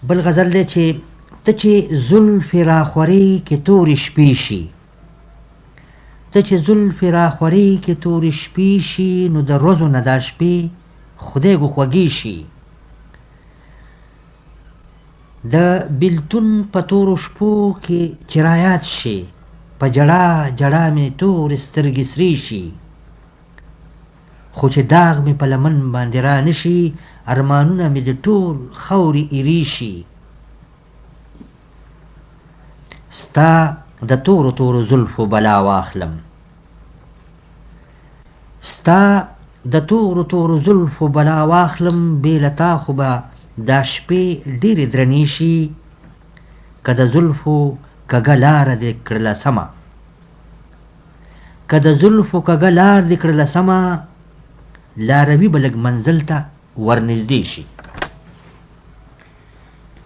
بل غزل دی چې ته چې زلفې راخورې کې تورې شپې شي، ته چې زلفې راخورې کې تورې شپې شي، نو د ورځو نه دا شپې خدایګو خوږې شي. د بیلتون په تورو شپو کې چې رایاد شي، په ژړا ژړا مې تورې سترګې سرې شي. خو چې داغ مې په لمن باندې را نه شي، ارمانونه مې دې ټول خاورې ایرې شي. ستا د تورو تورو زلفو بلا واخلم، ستا د تورو تورو زلفو بلا واخلم، بې له تا خو به دا شپې ډېرې درنې شي. که د زلفو کږه لاره دې کړله سمه، که د زلفو کږه لار دې کړله سمه، لاروي به لږ منزل ته ورنږدې شي.